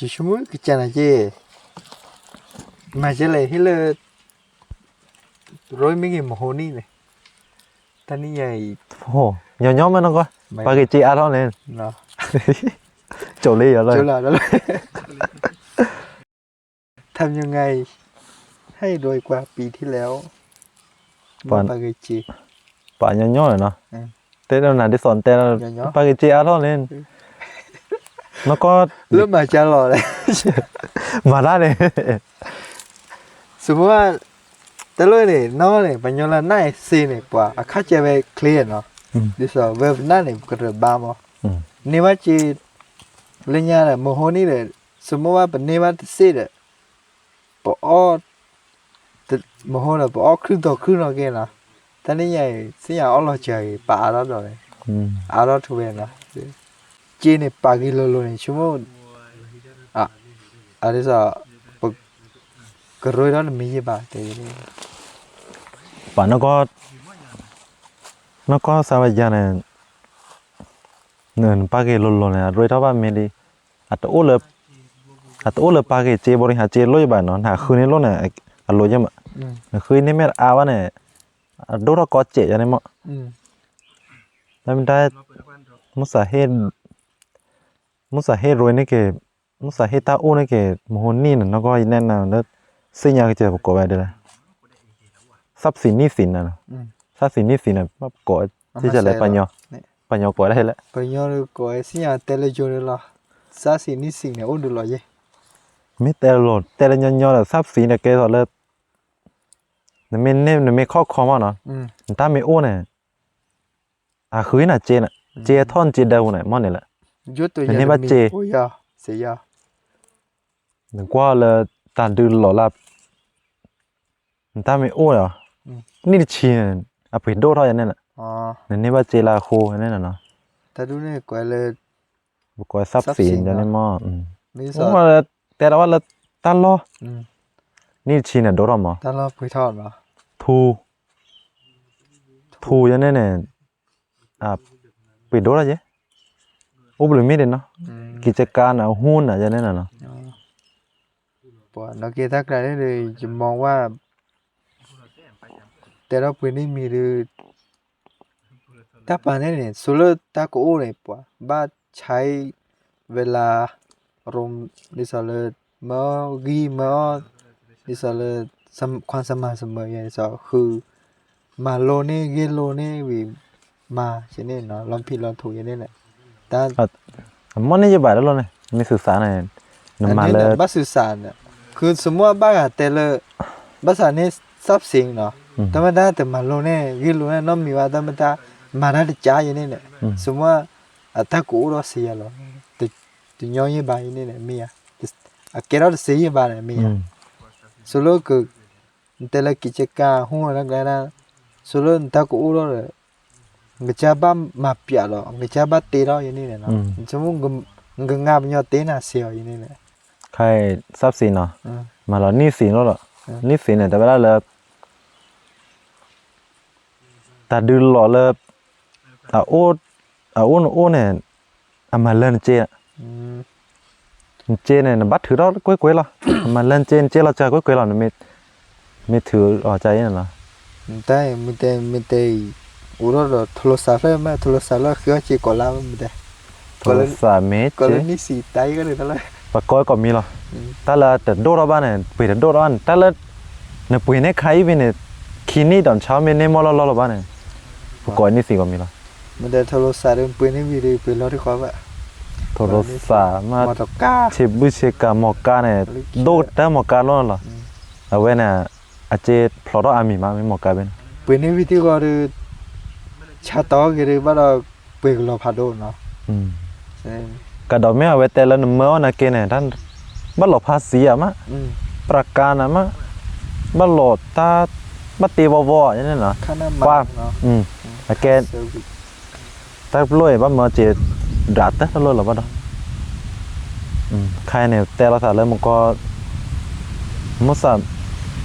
ယဆိကမိၣ်ကစၢ်နၤက့, မၤကဲလဲၣ်ဟ့ၣ်လၢ ရိမ့ၢ်ဂ့ၤ မဟိနံၣ်န့ၣ်, တနံၣ်ညါအံၤ, ညီညီမ့ၢ်နီၢ်ကီၢ်, ပာ်က့ၤစ့အါထီၣ်န့ၣ်, ကၠိလံယီၤလၢ ทำยังไง ให้รวยกว่าปีที่แล้ว ပှၤညီညီန့ၣ်နီၤ, တဲဒ်နၤဒ်သိးတဲလီၤ, ပာ်က့ၤစ့အါထီၣ်န့ၣ်, နီၢ်ကီၢ်, လၢမၤကလီၤလဲၣ်, မၤတၢ်န့ၣ်, စမ့ၢ် တဲလိၣ်န့ၣ် နီၢ်န့ၣ် ပှၤညီလၢနၢ်အံၤစ့န့ၣ် ပှၤအခါကဲဝဲချ့နီၤ, ဒ်သိးဝဲပနၢ်န့ၣ် ပကရၢဘါမး, န့ၢ်ဘၣ်စ့ လၢညါဒီး မဟိနံၣ်ဒီး, စမ့ၢ်ဘၣ်ပန့ၢ်ဘၣ်တစ့ဒီး, ပအီၣ် မဟိဒီး ပအီၣ်ခုၣ်တီခုၣ်နီၢ်က့နီၤ, တနံၣ်ညါအံၤ သ့ၣ်ညါအီၣ်လီၤစှၤအံၤ ပာ်အါထီၣ်ဒီးန့ၣ်, အါထီၣ်ထူဝဲနီၤ, စ့န့ၣ်ပာ်က့ၤလိၤလိၤန့ၣ် ဆိကမိၣ် အဒ်သိး ပကရၢထီၣ်တမံၤယံၤဘၣ်တဲ, ပှၤ နီၢ်ကီၢ် စၢ်ဝဲယၤန့ၣ်, နပာ်က့ၤလိၤလိၤန့ၣ် အရ့ထီၣ်ဘၣ်မ့ၢ်ဒ်, အတအိၣ်လၢပာ်က့ၤစ့ ဘိရံဟးစ့လိၣ်ယဘၣ်နီၤ, နဃုန့ၢ်လိၣ်န့ၣ် အလိၣ်ယဲၢ်မး, နဃုန့ၢ်မ့ၢ်တအါဘၣ်န့ၣ်, အဒိၣ်ထီၣ်ကီစဲးယၤန့ၣ်မး, တၢ်မ့ၢ်တၢ်, မုၢ်သးဟ့ၣ်ရ့န့ၢ်က့ၤ, မုၢ်သးဟ့ၣ်တၢ်အိၣ်န့ၢ်က့ၤ မဟိနံၣ်န့ၣ် နီၢ်ကီၢ်ယနဲၣ်နၤလၢ, သ့ၣ်ညါကစၢ်ပကိးဝဲဒ်လဲၣ်, သပ်းสินหนี้สินန့ၣ်, သပ်းสินหนี้สินန့ၣ် ပကိး, သ့ၣ်ညါလၢ ပှၤညီကိးဝဲဒၣ်လဲၣ်, ပှၤညီကိးဝဲသ့ၣ်ညါတဲလၢယိၤန့ၣ်လီၤ, သပ်းสินหนี้สินန့ၣ် အိၣ်ဒုးလီၤယဲၢ်, မ့ၢ်တဲလီၤ တဲလၢညီညီဒီး သပ်းสินန့ၣ် ကဲသိးလၢ နမ့ၢ်န့ၢ် နမ့ၢ်ခီၣ်ခီမးနီၤ, နတၢ်မ့ၢ်အိၣ်န့ၣ်, အဃုနၤစ့န့ၣ်, စ့ထီၣ်နစ့ဒၢပူၤန့ၣ် မ့ၢ်န့ၣ်လၢ, နန့ၢ်ဘၣ်စ့, နကွၢ်လၢတၢ်ဒုးလီၤလၢ နတၢ်မ့ၢ်အိၣ်ဒီး, နံၣ်တဆံန့ၣ် အပှ့ၤဒိၣ်ထီၣ်ယၤန့ၣ်လီၤ, နန့ၢ်ဘၣ်စ့လၢအဃိန့ၣ်လီၤ, တၢ်ဒုးန့ၣ်ကွဲးလၢ, ပကိးသပ်းสินန့ၣ်မး, တဲဒၣ်ဝဲလၢတၢ်လီၢ်, နံၣ်တဆံန့ၣ်ဒိၣ်ထီၣ်မး, ထူ, ထူယၤန့ၣ်န့ၣ်, ပှ့ၤဒိၣ်ထီၣ်ယဲၢ်, အိၣ်ဘျုးမ့ၢ်ဒ်နီၤ, ကံစကါန့ၣ် အဟူန့ၣ်ယၤန့ၣ်လီၤ, ပှၤနီၢ်က့တၢ်ကျါန့ၣ်ဒီး ယမီၢ်ဝဲ, တဲထီၣ်ပှ့ၤန့ၢ်မံၤဒီး, တၢ်ပာ်န့ၣ်န့ၣ် ဆိလၢတၢ်ကအိၣ်န့ၣ် ပှၤဘၣ်ဆဲးဝဲလၢ, ဒ်သိးလၢ, မၢအီၣ်ဂံၢ်မၢအီၣ်, ဒ်သိးလၢ, ခွါစမၤစမၢယဲၢ် ဒ်သိးဃု, မၤလိန့ၢ်ဂ့ၢ်လိန့ၢ်ဝံၤ, မၤယဲၢ်န့ၣ်နီၤ လီၤဖံးလီၤထူယဲၢ်န့ၣ်, တၢ် အမ့ၢ်န့ၣ်ယဘၣ်တလိၣ်န့ၣ် မ့ၢ်သုသးန့ၣ်, နမၤလၢ ဘၣ်သုသးန့ၣ်, ခုစမ့ၢ်ဘၣ်ဂၤတဲလၢ, ဘၣ်သးန့ၣ် သပ်းสินနီၤ, တၢ်မ့ၢ်တၢ်တမၤလိန့ၢ်ဂ့ၢ်လိန့ၢ်နီတမံၤဘၣ် တၢ်မ့ၢ်တၢ်, မၤတၢ်တကးယဲၢ်န့ၣ်န့ၣ်, စမ့ၢ်, အတၢ်ကအိၣ်ဒီးစ့ယၤလီၤ, တညီယဲၢ်ဘၣ်ယဲၢ်န့ၣ်န့ၣ် မ့ၢ်ယၤ, အကဲထီၣ်တစ့ယဲၢ်ဘၣ်န့ၣ် မ့ၢ်ယၤ, ဆိလၢက နတဲလၢကံစကါဟူအီၤတၢ်ကျါဒၣ်, ဆိလၢနတၢ်ကအိၣ်ထီၣ်ဒီး, နကစၢ်ဘၣ်မၤပျးဒီး နကစၢ်ဘၣ်တ့ထီၣ်ယဲၢ်န့ၣ်န့ၣ်, ဆိကမိၣ်နကငါပညီတ့နၤစ့အီၤယဲၢ်န့ၣ်န့ၣ်, ခါအံၤ သပ်းสินနီၤ, မၤလီၤန့ၢ်သ့န့ၣ်လီၤ, န့ၢ်သ့န့ၣ် တဲဝဲဒၣ်လၢ တၢ်ဒုးလီၤလၢ အအိၣ်နအိၣ်န့ၣ် အမၤလၢနစ့, နစ့န့ၣ် နဘၣ်ထုးထီၣ်ကွ့ၢ်ကွ့ၢ်လီၤ, နမၤလၢနစ့ နစ့လီၤစှၤကွ့ၢ်ကွ့ၢ်လီၤ, နမ့ၢ်ထုးအီၤကါအံၤန့ၣ်လီၤ, မ့ၢ်တဲ မ့ၢ်တဲအံၤ, အိၣ်ထီၣ်ဒီး โทรศัพท์ ဖျၢၣ်မ့ၢ် โทรศัพท์ လၢဃ့အီၣ်စ့ကိးလါမ့ၢ်တဲ, โทรศัพท์ မ့ၢ် ကိးလၢနံၣ်စံးတၢ်အံၤကန့ၣ်တၢ်လၢ, ပကိးကိးမံၤလီၤ, တၢ်လၢတဒိၣ်ထီၣ်ဘၣ်န့ၣ် ပှ့ၤတဒိၣ်ထီၣ်ဘၣ်န့ၣ် တၢ်လၢ နပှ့ၤန့ၢ်ခါအံၤဘၣ်န့ၣ်, ခံနံၣ်ဒီးနဆါမ့ၢ်န့ၢ်မီၢ်လီၢ်လီၢ်လီၤဘၣ်န့ၣ်, ပကိးန့ၢ်သ့ကိးမံၤလီၤ, မ့ၢ်တဲ โทรศัพท์ ဒီးပှ့ၤန့ၢ်ဝံၤဒီး ပှ့ၤလီၤတခီဘၣ်, โทรศัพท์ မ့ၢ် ဆ့ဘုၣ်ဆ့ကၤမီၤကါန့ၣ်, ဒိၣ်ကတၢၢ်မီၤကါလီၤလီၤ, အဝဲန့ၣ် အစ့ဖျိးထီၣ်အါမံၤမး မ့ၢ်မီၤကါဘၣ်န့ၣ်, ပှ့ၤန့ၢ်ဝံၤသ့ၣ်ဂီၤဒီး ဆါတီၢ်က့ၤဒီး ဘၣ်ဒီးပှ့ၤကလီၤဖးဒိၣ်နီၤ, ကဒီးမ့ၢ်အဝဲတဲလၢနမၢအီၣ်နာ်က့န့ၣ်, ဘၣ်လီၤဖးစံယၤမး, ပြၢကါနၤမး, ဘၣ်လီၤတၢ်, ဘၣ်တ့ဝီဝီယဲၢ်န့ၣ်နီၤ, ကွၢ်, အကဲ တၢ်တပျိအံၤ ဘၣ်မၢစ့ ဒၣ်တၢ်တလိၣ်လီၤဘၣ်ဒီး, ခဲအံၤန့ၣ် တဲလိာ်သးလၢမကီ မုၢ်သး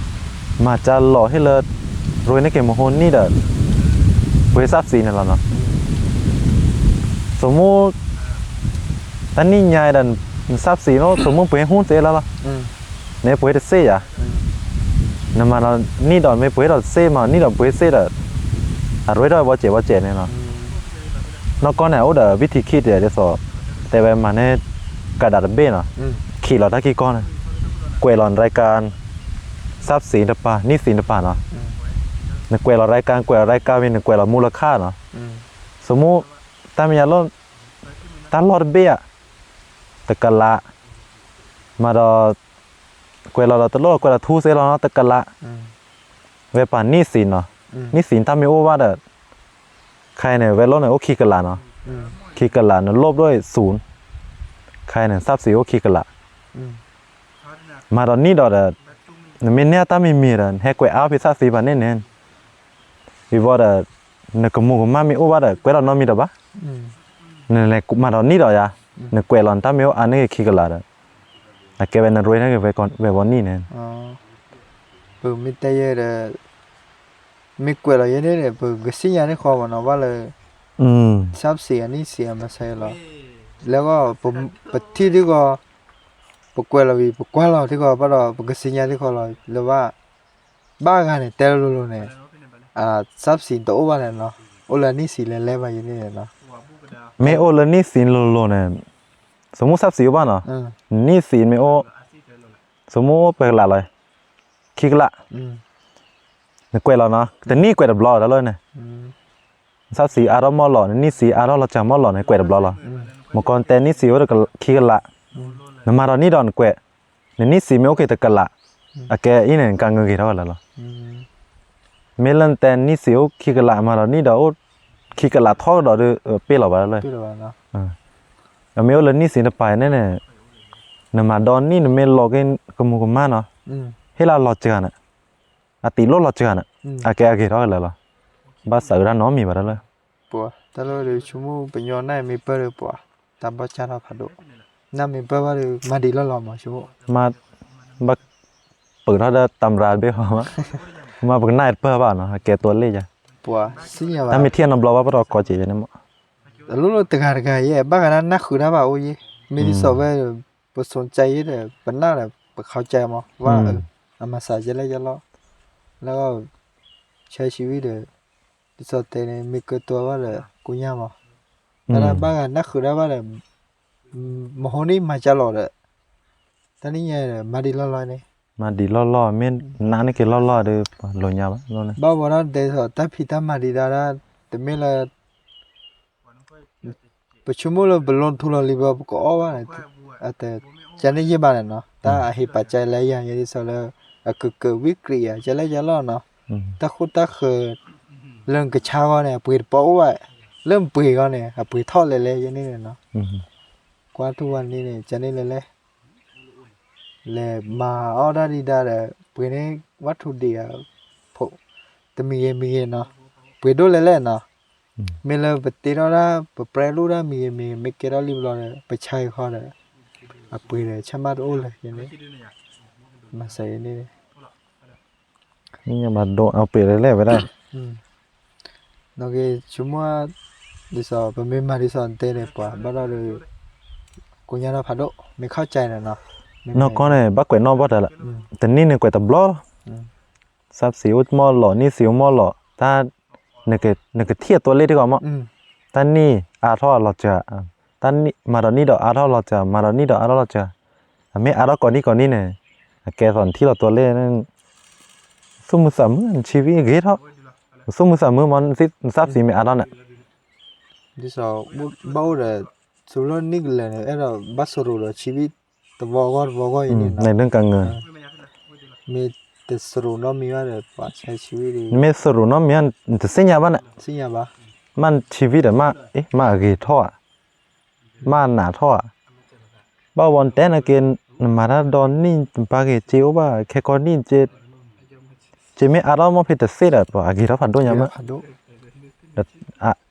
မၤစၢၤလီၤဟ့ၣ်လၢ ရ့န့ၢ်က့ၤမဟိနံၣ်ဒီး ပှ့ၤသးစံးန့ၣ်လီၤနီၤ, စမူ တနံၣ်ညါဒီး နစးစံးနီၤ ဆိမိၣ်ပှ့ၤဟူသ့လၢလီၤ, နပှ့ၤတစ့ယၤ, နမၤဒီးနံၣ်ဒီးမ့ၢ်ပှ့ၤဒီးတစ့မး နံၣ်ဒီးပှ့ၤစ့ဒီး အရ့ဒိၣ်ဝဲကဲးဝဲကဲးန့ၣ်နီၤ. နီၢ်ကီၢ်န့ၣ် အိၣ်ဒီးဝံထံခံတဒ်သိး တဲဝဲမၤန့ၢ်ကဒါတဘ့ၣ်နီၤ, ခံးလီၤတၢ်ခံကီၢ်န့ၣ်, ကွဲးလီၤနရၢကါ စးစံးတပၤ နံၣ်စံးတပၤနီၤ, နကွဲးလီၤရၢကါ ကွဲးလီၤရၢကါဝံၤ နကွဲးလီၤမူလခါနီၤ, ဆိမိၣ် တၢ်မ့ၢ်ယၤလီၤ တၢ်လီၢ်တဘ့ၣ်ဧါ တကလး, မၤဒီး ကွဲးလီၤဒီးတလိၣ် ကွဲးလီၤထူသ့လီၤနီၤ တကလး, ဝဲပာ်နံၣ်စံးနီၤ, နံၣ်စံးတၢ်မ့ၢ်အိၣ်ဘၣ်ဒီး ခဲအံၤန့ၣ် ဝဲလိၣ်န့ၣ်အိၣ်ခံကလးနီၤ, ခံကလး နလိၣ်ဘျီၣ် ศูนย์, ခဲအံၤန့ၣ် စးစံးအိၣ်ခံကလး, မၤဒီးနံၣ်ဒီးဒီး နမ့ၢ်န့ၢ်တၢ်မံၤမံၤဒီး နဟဲကွဲးအါဖဲစးစံးဘၣ်န့ၣ်န့ၣ်, ဝံၤဘၣ်ဒီး နကမူၤကမၣ်မ့ၢ်အိၣ်ဘၣ်ဒီး ကွဲးဒီးနီတမံၤဒီးဘၣ်, နလဲၤမၤဒီးနံၣ်ဒီးယၤ, နကွဲးလီၤနတၢ်မ့ၢ်အိၣ်အါန့ၢ်ခံကလးဒီး အကဲဝဲနရ့န့ၢ်က့ၤဝဲပှၤနံၣ်န့ၣ်, ပမ့ၢ်တဲယဲဒီး မ့ၢ်ကွဲးလီၤယဲန့ၣ်ဒီး ပကစံၣ်ညါန့ၢ်ဃီမးနီၤ ဘၣ်လၢ စးစံးအနံၣ်စံးအမၤစၢၤလီၤ, လၢဂီၢ် ပထံၣ်ထံဂီၢ် ပကွဲးလီၤဝံၤ ပကွၢ်လီၤထံဂီၢ်ဘၣ်ဒီး ပကစံၣ်ညါထံဂီၢ်လီၤ လၢဘၣ် ဘၣ်ဂၤန့ၣ် တဲလိၤလိၤန့ၣ် စးစံးတအိၣ်ဘၣ်န့ၣ်နီၤ, အိၣ်လၢနံၣ်စံးလဲၤလဲၤဘၣ်ယဲန့ၣ်နီၤ, မ့ၢ်အိၣ်လၢနံၣ်စံးလိၤလိၤန့ၣ် ဆိမိၣ်စးစံးအိၣ်ဘၣ်နီၤ, နံၣ်စံးမ့ၢ်အိၣ် ဆိမိၣ်အိၣ်ပကလးလီၤ, ခံကလး နကွဲးလီၤနီၤ တနံၣ်ကွဲးတဘျီတၢ်လၢန့ၣ်, နစးစံးအါထီၣ်မီၢ်လီၤ နနံၣ်စံးအါထီၣ်လီၤစှၤမီၢ်လီၤန့ၣ် ကွဲးတဘျီလီၤ, မ့ၢ်ကီတဲနံၣ်စံးအိၣ်ခံကလး, နမၤဒီးနံၣ်ဒီးနကွဲး, နနံၣ်စံးမ့ၢ်အိၣ်က့ၤတကလး, အကဲအံၤန့ၣ် နကၤငၢက့ၤထီၣ်ဝဲလၢလီၤ, မ့ၢ်လၢနတဲနံၣ်စံးအိၣ်ခံကလး မၤဒီးနံၣ်ဒီးအိၣ်ခံကလးထီၣ်ကဒီးဒီး ပ့ၢ်လီၤဘၣ်လၢ အမ့ၢ်အိၣ်လၢနံၣ်စံးတပၤန့ၣ်န့ၣ်, နမၤဒီးနံၣ်နမ့ၢ်လီၤက့ၤကမူၤကမၣ်နီၤ, ဟ့ၣ်လၢလီၤစှၤန့ၣ်, အတံးလိၣ်လီၤစှၤန့ၣ်, အကဲအဂ့ၤထီၣ်လၢလီၤ, ဘၣ်စးအုးတၢ်နီတမံၤဘၣ်တၢ်လၢ, တၢ်လၢဒီးဆိကမိၣ်ပညီနၢ်မ့ၢ်ပၢၢ်ဒီးပှၤ, တၢ်ဘၣ်ကၢ်ထီၣ်ဖးဒိၣ်, နၢ်မ့ၢ်ပၢၢ်ဘၣ်ဒီး မၤဒံးလီၢ်လီၤမးဆိကမိၣ်, ဘၣ် ပၢၢ်ထီၣ်ဒီးတၢ်မရၤတဘ့ၣ်ဃီမး, မ့ၢ်ပကနၣ်တပၢၢ်ဘၣ်နီၤ ကဲတိၤလ့ၣ်ယါ, တၢ်မ့ၢ်ထံၣ်နီတဘျီဘၣ်ပတီၢ်ကီက့ၤန့ၣ်မး, အလိၣ်လၢတဂၤတဂၤယဲ ဘၣ်ဂၤဒၣ်နၢ်ဃုာ်တၢ်ဘၣ်အိၣ်ယဲ, မ့ၢ်ဒ်သိးဝဲ ပဆိကမိၣ်ယဲဒီး ပနၢ်ဒီး ပခီကဲမး ဘၣ်အမၤစၢၤယဲလဲၣ်ယဲလီၤ, လၢ ဆဲးဆံဝံၤဒီး ဒ်သိးတဲန့ၣ် မ့ၢ်ကတိၤဘၣ်ဒီး ကိညါမး, တၢ်ဘၣ်ဂၤနၢ်ဃုာ်တၢ်ဘၣ်ဒီး မဟိန့ၣ်မၤကၢလီၤဒီး တၢ်နံၣ်ညါဒီး မၤဒံးလီၢ်လီၢ်န့ၣ်, မၤဒံးလီၢ်လီၢ် မ့ၢ်နးန့ၢ်က့ၤလီၢ်လီၢ်ဒီး လိၤညါဘၣ်, ဘၣ်ဝဲဒၣ်တဲသိး တၢ်ဖံးတၢ်မၤဒံးဒၣ်ဒၣ် တမ့ၢ်လၢ ပဆိကမိၣ်လၢပလီၢ်ထူလီၤလံၤဘၣ် ပကအီၣ်ဘၣ်န့ၣ်, ကန့ၣ်ယဲၢ်ဘၣ်န့ၣ်နီၤ, တၢ်အဟ့ၣ်ပာ်ကဲလၢယၤ ယဲဒ်သိးလၢ အကကၢၤဝံကြံးယၤ ကဲလဲၣ်ကဲလီၤနီၤ, တၢ်ဃိတၢ်ဃၢၤ လၢနကဆါဂီၢ်န့ၣ် အပှ့ၤတပီၢ်အိၣ်ဘၣ်, လၢနပှ့ၤဂီၢ်န့ၣ် အပှ့ၤထီၣ်လဲၤလဲၣ်ယဲန့ၣ်န့ၣ်နီၤ, ကွၢ်ထူၣ်ဝဲန့ၣ်န့ၣ် ကန့ၣ်လဲၤလဲၣ် လဲၤမၤအီၣ်တၢ်ဒံးဒၣ်ဒီး ပှ့ၤန့ၣ် ဝၣ်ထူဒံးဧါ, တမံၤဂ့ၤမံၤဂ့ၤနီၤ, ပှ့ၤဒိၣ်လဲၤလဲၣ်နီၤ, မ့ၢ်လၢပတ့ထီၣ်ဒၣ် ပပြဲလိၣ်ဒၣ်မံၤဂ့ၤမံၤဂ့ၤ မ့ၢ်ကဲထီၣ်လံဘျီဒီး ပဆါဂ့ၤဃီဒီး အပှ့ၤဒီးဆၢမးတအိၣ်လၢၤန့ၣ်, မၤစၢၤအံၤန့ၣ် မ့ၢ်ဘၣ်ဒိအပှ့ၤလဲၤလဲၣ်ဝဲဒၣ် နီၢ်က့ၤ ဆိကမိၣ် ဒ်သိး ပမ့ၢ်မၤဒ်သိးနတဲန့ၣ် ပှၤဘၣ်ဒီး ကိညါထီၣ်ဖးဒိၣ် မ့ၢ်ခီကဲန့ၣ်နီၤ, နီၢ်ကီၢ်န့ၣ် ဘၣ်ကွဲးနီၣ်ဘၣ်တၢ်လၢ တနံၣ်န့ၣ်ကွဲးတဘျီလီၤ, စးစံးအိၣ်မီၢ်လီၤ နံၣ်စံးအိၣ်မီၢ်လီၤ, တၢ် နကထံၣ်အသိလ့ၣ်တဂီၢ်မး, တၢ်နံၣ်အါထီၣ်အလီၤစှၤ, တၢ်မၤဒီးနံၣ်ဒီးအါထီၣ်လီၤစှၤ မၤဒီးနံၣ်ဒီးအါထီၣ်လီၤစှၤ, အမ့ၢ်အါထီၣ်ကိးနံၣ်ကိးနံၣ်န့ၣ် အကဲသိးနထံၣ်လီၤသိလ့ၣ် သူၣ်မုာ်သးမုာ် နဆံးဝံဂ့ၤထီၣ်, သူၣ်မုာ်သးမုာ်မး နစးစံးမ့ၢ်အါထီၣ်န့ၣ်, ဒ်သိး ဘၣ်အိၣ်ဒီး သူလီၢ်နံၣ်ကလၢာ်န့ၣ် အဲၣ်ဒိးဘၣ်စရိၤဒီးဆံးဝံ တဝီဂီၢ်တဝီဂီၢ်အံၤန့ၣ်နီၤ, မ့ၢ်တစရိၤနီတမံၤဘၣ်ဒီး ပှၤဆဲးဆံးဝံဒီး နမ့ၢ်စရိၤနီတမံၤ နတသ့ၣ်ညါဘၣ်န့ၣ်, မ့ၢ်ဆံးဝံဒီး မ့ၢ်အဂ့ၤထီၣ်ဧါ, မ့ၢ်နးထီၣ်ဧါ, ဘၣ်ဝဲနတဲနက့ၤ နမၤတၢ်ဒီနံၣ် နပာ်က့ၤစ့အိၣ်ဘၣ် ခဲကိးနံၣ် စ့မ့ၢ်အါထီၣ်မ့ၢ်ဖဲတသ့ဒီး ပှၤအဂ့ၤထီၣ်ဖးဒိၣ်ညါမး,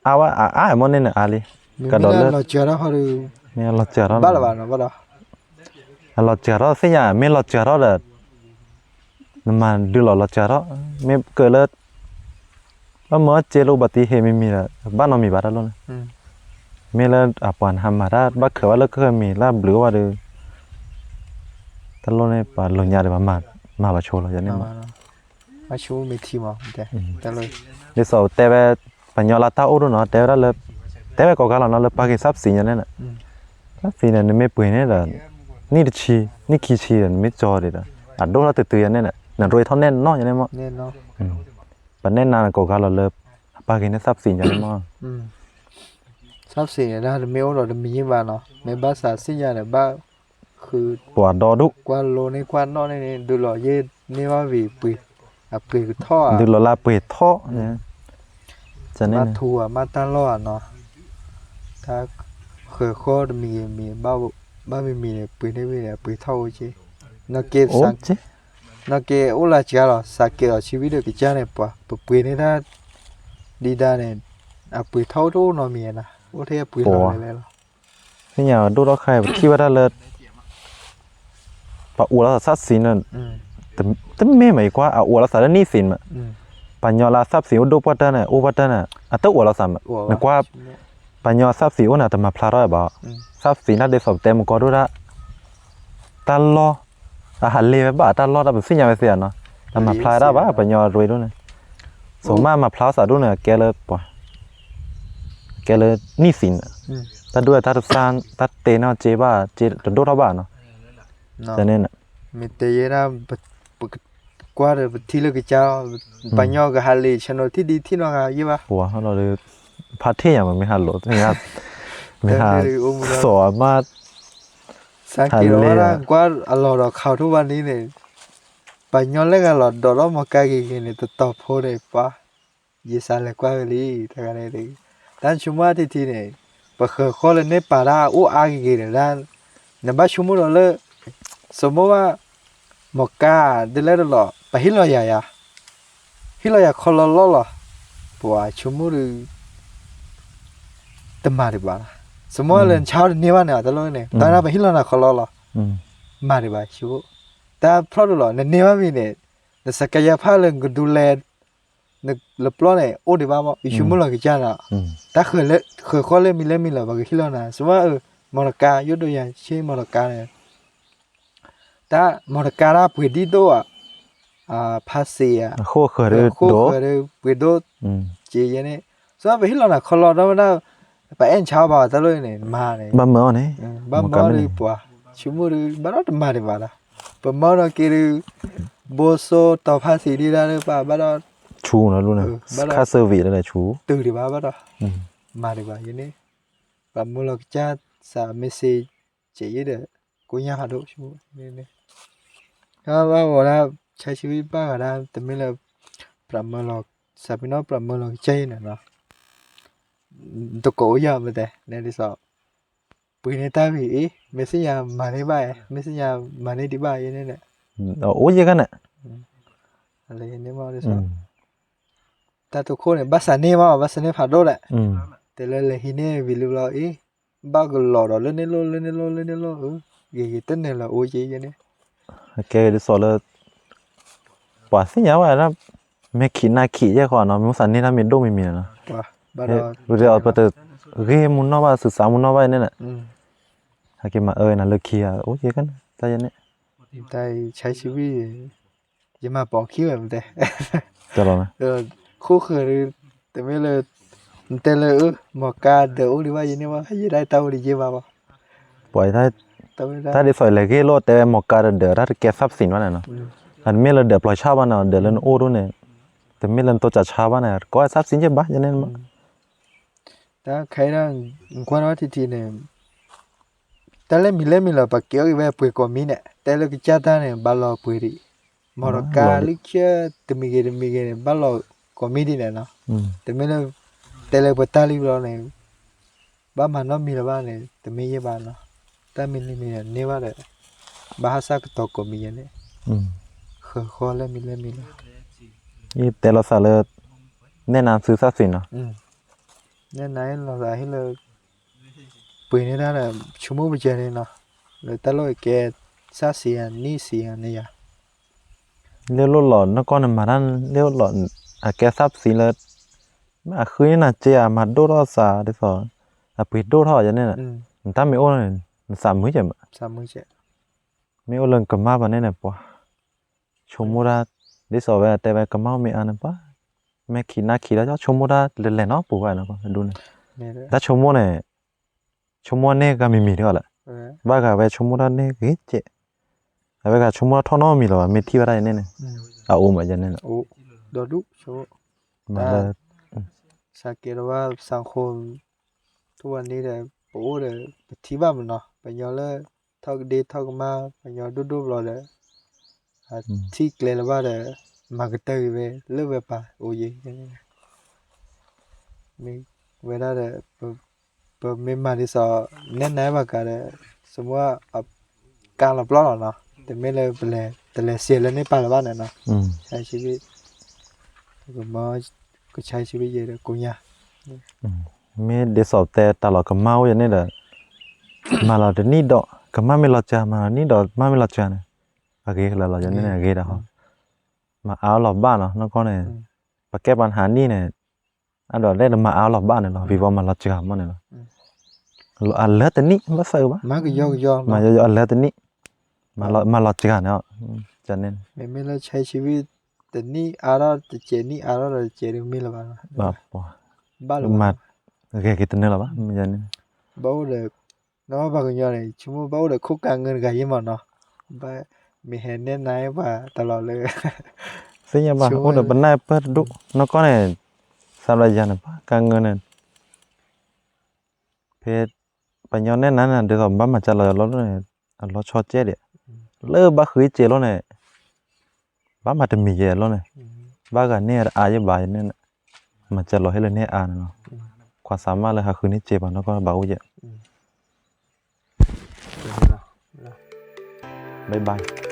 အါဝဲအါအါမ့ၢ်န့ၣ်နအါလံ, ကဒီးလၢ မ့ၢ်လီၤစှၤထီၣ် အလီၤစှၤထီၣ်သ့ၣ်ညါ မ့ၢ်လီၤစှၤထီၣ်ဒီး နမၤဒုးလီၤလီၤစှၤထီၣ် မ့ၢ်ကၢၤလၢ ဘၣ်မၢစ့လိာ်ဘၣ်တံၢ်ဟ့ၣ်မံၤမံၤဒီး ဘၣ်နီတမံၤဘၣ်တၢ်လီၢ်န့ၣ်, မ့ၢ်လၢအပှၤနဟးမၤတၢ်ဘၣ်ခၢးဘၣ်လၢကမံၤလၢအဘျုးအိၣ်ဘၣ်ဒီး တၢ်လီၢ်န့ၣ် ပှၤလိာ်ညါဒီး ပမၤဘၣ်ဆိလီၤယၤန့ၣ်မး, မ့ၢ်ထံမး, ဒ်သိးတဲဝဲ, ပှၤညီလၢတၢ်အိၣ်ဒိၣ်နီၤ တဲဝဲဒၣ်လၢ, တဲဝဲကိးဂၤလီၤနီၤ လၢပာ်က့ၤ သပ်သံယၤန့ၣ်, သပ်သံန့ၣ် နမ့ၢ်ပှ့ၤန့ၣ်ဒီး နံၣ်တဆံ, နံၣ်ခံဆံဒီး နမ့ၢ်ကၠီဒံးဒီး အဒိၣ်ထီၣ်တုၤတုၤယၤန့ၣ်, နရ့ထီၣ်နဲၣ်နီၢ်ယၤန့ၣ်မး, ပနဲၣ်နၤကိးဂၤလီၤလၢ အပာ်က့ၤန့ၢ် သပ်သံယၤန့ၣ်မး သပ်သံန့ၣ် တၢ်တမ့ၢ်အိၣ်ဒီးတမံၤယံၣ်ဘၣ်နီၤ, မ့ၢ်ဘၣ်သးသ့ၣ်ညါဒီး ဘၣ်ဃု ပှၤဒီဒူၣ် ကွၢ်လိန့ၢ်ကွၢ်နီၣ်န့ၣ်န့ၣ် ဒုးလီၤယဲၢ်န့ၢ်ဘၣ်ဝံၤပှ့ၤ, အပှ့ၤကထီၣ်ဧါ, ဒုးလီၤလၢပှ့ၤထီၣ်, မ့ၢ်ထူဧါ မ့ၢ်တၢ်လီၢ်ဧါနီၤ, တၢ်ဃၢၤဃီတမံၤဂ့ၤမံၤ, ဘၣ်မံၤမံၤန့ၣ် ပှ့ၤန့ၢ်ဝံၤန့ၣ် အပှ့ၤထီၣ်အိၣ်က့, နီၢ်က့ နီၢ်က့အိၣ်လၢစှၤလီၤ စးကဲးလီၤဆံဝံၤဒီးကစၢ်န့ၣ် ပှၤပပှ့ၤန့ၢ်တၢ် ဒံးဒၣ်န့ၣ်, အပှ့ၤထီၣ်အိၣ်တအိၣ်နီတမံၤနီၤ, အိၣ်ထဲအပှ့ၤလီၤလဲၤလဲၤလီၤ, သ့ၣ်ညါဒိၣ်ထီၣ်ခါအံၤ ပထံၣ်ဝဲဒၣ်လၢ ပှၤအိးလီၤသးသပ်သံန့ၣ်, တမ့ၢ်မး ယကွၢ် အအိးလီၤသးလၢနံၣ်သံးမး, ပှၤညီလၢသပ်သံအိၣ်ဒိၣ်ပှၢ်တၢၢ်န့ၣ် အိၣ်ပှၢ်တၢၢ်န့ၣ် အတအိးလီၤသးမး, နကွၢ် ပှၤညီသပ်သံအိၣ်န့ၣ် တမၤဖျါထီၣ်ဘၣ်, သပ်သံတၢ်ဒ်သိးပတဲမကီဒိၣ်ဒၣ် တၢ်လီၢ်, အဟးလ့ၤဝဲဘၣ်တၢ်လီၢ် တၢ်ပသ့ၣ်ညါဝဲသ့ဧါနီၤ, တမၤဖျါဒၣ်ဘၣ် ပှၤညီရ့ဒိၣ်န့ၣ်, ဆိးမးမၤဖျါသးဒိၣ်န့ၣ် ကဲလၢပှၤ ကဲလၢနံၣ်သံးန့ၣ်, တၢ်ဒိၣ်တၢ်တသၣ် တၢ်တဲနီၢ်က့ဘၣ် က့တဒိၣ်ထီၣ်ဘၣ်နီၤ, တန့ၣ်, မ့ၢ်တဲယဲဒၣ် ပကွၢ်ဒီးပထံၣ်လၢကစၢ်, ပှၤညီကဟးလ့ၤ ဆၢနီၤထံၣ်ဒံးထံၣ်နီတဂၤယဲဘၣ်, ပှၤဟီလီၤဒီး ဖးထ့ၣ်ယၤမ့ၢ်ဟးလိာ်, မ့ၢ်ဟး, သီၣ်အမါ, စးက့ၤလီၤဝဲဒၣ်ကွၢ်အလီၢ်ဒီးခးထိၣ်ဘၣ်န့ၣ်န့ၣ်, ပှၤညီလၢဂၤလီၤဒီးထီၣ်မီၤကါဂ့ၤဂ့ၤန့ၣ် တတီၤဖိန့ၣ် ပှၤ ယစးလဲၤကွၢ်ဝဲလံ, တဂၤန့ၣ်, တၢ်ဆိကမိၣ်အါထံထံန့ၣ်, ပဃၢၤဃီလၢန့ၢ်ပာ်တၢ်အိၣ်အါဂ့ၤဂ့ၤဒီးဒၣ်, နဘၣ်ဆိကမိၣ်ဒီးလၢ, ဆိကမိၣ်ဘၣ်, မီၤကါ, ဒ်လဲၣ်တလီၤ ပဟ့ၣ်လီၤယၤယၤ, ဟ့ၣ်လီၤယၤခီလီလီလီၤ, ပှၤဆိကမိၣ်ဒီး တမၤဒံးဘၣ်, ဆိကမိၣ်လၢနဆါအီၤတန့ၢ်ဘၣ်န့ၣ် တၢ်လီၢ်န့ၣ် တၢ်ဒၣ်ပဟ့ၣ်လီၤနၤခီလီလီၤ, မၤဒံးဘၣ်ဆိ, တၢ်ဖျီၣ်ဒိၣ်လီၤ နန့ၢ်ဘၣ်မ့ၢ်န့ၣ်, နစကယၤဖၣ်လၢနကဒုးလဲၤ လၢပျီန့ၣ် အိၣ်ဒံးဘၣ်မး ယဆိကမိၣ်လီၤကစၢ်နီၤ, တၢ်ဃၢၤဃီလၢမံၤလၢမံၤလီၤ ပကဟ့ၣ်လီၤနၤ ဆိကမိၣ်, မီၤတကါ ယိၣ်ဒိယၤဆ့မီၤတကါန့ၣ်, တၢ်မီၤတကါတၢ်ပှ့ၤဒံၣ်ဒိၣ်ဧါ, ဖါစ့ဧါ, အဃိဃၢၤဒီးပှ့ၤဒိၣ်, က့ယဲန့ၣ်, ဆိကမိၣ်ပဟ့ၣ်လီၤနၤခီလီဒီးဝဲဒၣ်, ပအဲၣ်ဆါအီၤဘၣ်တၢ်လီၢ်န့ၣ် မၤန့ၣ်, ဘၣ်မၢအီၤန့ၣ်, ဘၣ်မၢအီၤဒီးပှၤ, ဆိကမိၣ်ဒီး ဘၣ်ဒီးတမၤဒံးဘၣ်ဒီး, ပမၢဒီးက့ၤဒီး ဘိစိတီၤဖါစံးဒံးဒၣ်လၢပှၤဘၣ်ဒီး, ဆူန့ၣ်လီၤ, ခါဆၢဝံၤလၢဆူ, တုၤဒံးဘၣ်ဘၣ်ဒီး, မၤဒံးဘၣ်ယဲန့ၣ်, ပှၤမၢလီၤကစၢ်စး message ကဲယဲဒီး, ကိညၢ်ဟးဒိၣ်ဆိ, ဘၣ်ဝဲဒၣ်, ဆါဆံဝံၣ်ဘၣ်ဂၤဒၣ် တမ့ၢ်လၢ, ပှၤမၢလီၤ, စးပ့ၤနီၣ်ပှၤမၢလီၤကစၢ်အံၤန့ၣ်နီၤ တကိးအိၣ်ယၤမတဲ, နဲဒ်သိး, ပှ့ၤန့ၢ်တၢ်ဂ့ၤအံၤ မ့ၢ်သ့ၣ်ညါမၤန့ၢ်ဘၣ်, မ့ၢ်သ့ၣ်ညါမၤန့ၢ်ဒံးဘၣ်ယဲန့ၣ်, အိၣ်ယဲကန့ၣ်, လၢန့ၣ်မ့ၢ်ဒ်သိး, တၢ်တခိၣ်န့ၣ် ဘၣ်စးန့ၢ်ဘၣ် ဘၣ်စးန့ၢ်ဖးဒိၣ်ဒၣ်, တဲလၢလဲၤဟံးန့ၢ်ဝံၤလံဘျီအံၤ, ဘၣ်ကလီၤဒီးလၢန့ၣ်လိၣ် လၢန့ၣ်လိၣ် လၢန့ၣ်လိၣ်, ဂ့ၤဂ့ၤတန့ၢ်လၢအိၣ်က့ယဲန့ၣ်, ကဲဒ်သိးလၢ ပှၤသ့ၣ်ညါဘၣ်ဒၣ်, မ့ၢ်ခံးနၢ်ခံးယဲၢ်ဃီနီၤ မ့ၢ်သးန့ၢ်တၢ်မ့ၢ်ဒိၣ်မ့ၢ်မံၤနီၤ, ပတဂ့ၤမူနီၢ်ဘၣ် စူးစးမူနီၢ်ဘၣ်ယဲန့ၣ်, ဟဲက့ၤမၤအၢနၤလၢခံဂၤ အိၣ်ယဲကန့ၣ် တၢ်ယဲန့ၣ်, တၢ်ဆါဆံဝံၣ်, ယမၤပိာ်ခံဝဲမတဲ, ခိၣ်ဃၢၤဒီး, တမ့ၢ်လၢ, နတဲလၢ, မီၤကါဒၢးအိၣ်ဒံးဘၣ်ယဲန့ၣ်ဘၣ် ယဲဒၣ်တၢ်အိၣ်ဒံးယဲၢ်ဘၣ်ဘၣ်, ပှၤ, တၢ်ဒ်သိးလဲၤဂ့ၢ်လိာ်တဲဝဲမီၤကါဒၢးဒၢး တၢ်တကဲသပ်သံဘၣ်န့ၣ်နီၤ, တမ့ၢ်လၢဒၢးပျီၤဆၣ်ဘၣ်န့ၣ် ဒၢးလၢနအိၣ်ဒိၣ်န့ၣ်, တမ့ၢ်လၢနတိစၢ်ဆါဘၣ်န့ၣ် တကိးသပ်သံယဲၢ်ဘၣ်ယဲန့ၣ်မး တၢ်ခဲအံၤဒၣ်, ကွၢ်နီၣ်ထံထံန့ၣ်, တၢ်လၢမံၤလၢမံၤလီၤ ပှၤကဲအီၣ်က့ၤဝဲပှ့ၤကိးမံၤန့ၣ် တဲလၢကစၢ်တၢ်န့ၣ် ဘၣ်လီၤပှ့ၤဒံး, မီၤတကါလၢခံ တမံၤဂ့ၤတမံၤဂ့ၤန့ၣ် ဘၣ်လီၤကိးမံၤဒံးန့ၣ်နီၤ, တမ့ၢ်လၢ, တဲလၢပတၢ်လံဘျီန့ၣ်, ဘၣ်မၤနီတမံၤလၢၤဘၣ်န့ၣ် တမ့ၢ်ယဲၢ်ဘၣ်နီၤ, တၢ်မံၤလံမံၤန့ၣ်န့ၢ်ဘၣ်ဒီး, ဘၣ်ဟးစၢ်ကတီၤကိးမံၤယဲန့ၣ်, ဃၢၤဃီလၢမံၤလၢမံၤလီၤ, ယတဲလီၤသးလၢ, နဲၣ်နၤသုသၣ်သ့နီၤ နဲၣ်နၤဟ့ၣ်လီၤသးဟ့ၣ်လၢ, ပှ့ၤန့ၢ်တၢ်ဒီး ဆိကမိၣ်ပကဲန့ၣ်နီၤ, လၢတၢ်လီၢ်အကဲ, စၢ်စံယၤနံၣ်စံယၤန့ၣ်ယၤ, လ့လိၣ်လီၤ နကီၢ်နမၤတၢ်လ့လိၣ်လီၤ, အကဲသးပသံလၢ, အဃုန့ၢ်နၤစ့ဧါ မၤဒိၣ်ထီၣ်သးဒ်သိး, အပှ့ၤဒိၣ်ထီၣ်ယဲန့ၣ်, နတၢ်မ့ၢ်အိၣ်န့ၣ်, နသးမုာ်ကဲမး မ့ၢ်အိၣ်လၢကမၣ်ဘၣ်န့ၣ်န့ၣ် ပှၤ ဆိကမိၣ်တၢ် ဒ်သိးဝဲတဲဝဲကမၣ်အိၣ်မ့ၢ်အါန့ၣ် ပှၤ မ့ၢ်ခံနၢ်ခံလီၤ ဆိကမိၣ်တၢ်လဲၤလဲၤနီတပူၤဘၣ်နီၤ ဒ်န့ၣ် တၢ်ဆိကမိၣ်န့ၣ် ဆိကမိၣ်န့ၢ်ဂၤမံၤမံၤတဂၤလၢ ဘၣ်ဂၤဝဲဆိကမိၣ်တၢ်န့ၢ်ဂ့ၤကဲး အဝဲဂၤဆိကမိၣ်ထီၣ်နီတမံၤလၢၤဘၣ် မ့ၢ်ထံၣ်ဘၣ်တၢ်အံၤန့ၣ်န့ၣ် အအိၣ်မးယန့ၣ်လီၤ ဒီဒူၣ် မၤလၢ စးကဲထီၣ်ဘၣ်စးခိၣ် ထိၣ်ဝဲန့ၣ်ဒီး ပအိၣ်ဒီး ပထံၣ်ဘၣ်မးနီၤ ပှၤကညီလၢ ထီၣ်ကဒ့ထီၣ်ကမၣ် ပှၤကညီဒိၣ်ဒိၣ်ဘျီဒီး ထံၣ်ကျဲလၢၤဘၣ်ဒီး မၤကတၢၢ်က့ၤဝဲ လၢဝဲပာ်အိၣ်ယဲၢ် မ့ၢ်ဝဲဒၣ်ဒီး ပမ့ၢ်မၤဒ်သိး နဲၣ်နါဘၣ်ကးဒီး စမ့ၢ် ကါလီၤပျီလီၤနီၤ တမ့ၢ်လၢပလဲၤ တလဲၤစဲးလၢန့ၢ်ပာ်လၢၤဘၣ်န့ၣ်နီၤ ဆါဆံဘ့ၣ် ကမၢ ကဆါဆံဘ့ၣ်ယဲဒီးကိညါ မ့ၢ်ဒ်သိးတဲတၢ်လီၤကမၣ်အိၣ်ယဲန့ၣ်ဒီး မၤလီၤတနံၣ်ဒီး ကမၣ်မ့ၢ်လီၤစှၤ မၤလီၤတနံၣ်ဒီး မၣ်မ့ၢ်လီၤစှၤန့ၣ် အဂ့ၤလၢလီၤယဲန့ၣ် အဂ့ၤဒၣ်ဟီ မၤအါအီၤလီၤဘၣ်နီၤ နီၢ်ကီၢ်န့ၣ် ပကဲပှၤနဟးနံၣ်န့ၣ် အဒိးလဲၣ်တမၤအါအီၤလီၤဘၣ်န့ၣ်လီၤ ဝံၤဝီမၤလီၤစှၤမးန့ၣ်လီၤ အလၢတနံၣ် ဘၣ်သးဘၣ် မၤကယီကယီ မၤယီယီအလၢတနံၣ် မၤလီၤစှၤန့ၣ် မ့မ့ၢ်လၢဆါဆံဘ့ၣ် တနံၣ်အါထီၣ်တစဲး နံၣ်အါထီၣ်ဒီးတစဲးဒ်မ့ၢ်လၢၤဘၣ် ဘၣ်လၢ ဂဲၤက့ၤတနၢလီၤဘၣ် ဘၣ်အိၣ်ဒီး နဘၣ်ပှၤကညီန့ၣ် ဆိကမိၣ်ဘၣ်အိၣ်ဒီး ခိၣ်ကါငၢတဂၤယ့ၢ်မးနီၤ ဘၣ်မ့ၢ်ဟဲနဲၣ်နါပှၤတၢ်လီၤလၢ သ့ၣ်ညါဘၣ် အိၣ်ဒီးပနၢ်ပၢၢ်တဒူၣ် နီၢ်ကီၢ်န့ၣ် စးဘျီယၤန့ၣ် ပှၤကါငၢန့ၣ် ဖဲ ပှၤကညီနဲၣ်နါန့ၣ် ဒ်သိးဘၣ်မၤစှၤလီၤအလီၢ်န့ၣ် အလီၢ်ဆီကဲဒံး လၢဘၣ်ဃုစဲးလီၤန့ၣ် ဘၣ်မၤတမံၤယဲလီၤန့ၣ် ဘၣ်ဂၤန့ၢ်အါယဲဘၣ်န့ၣ် မၤစှၤလီၤဟ့ၣ်လၢန့ၢ်အါန့ၣ်လီၤ ခွါသးမါလၢဟးဃုန့ၢ်စဲးပှၤနီၢ်ကီၢ်ဘၣ်အိၣ်ယဲ bye bye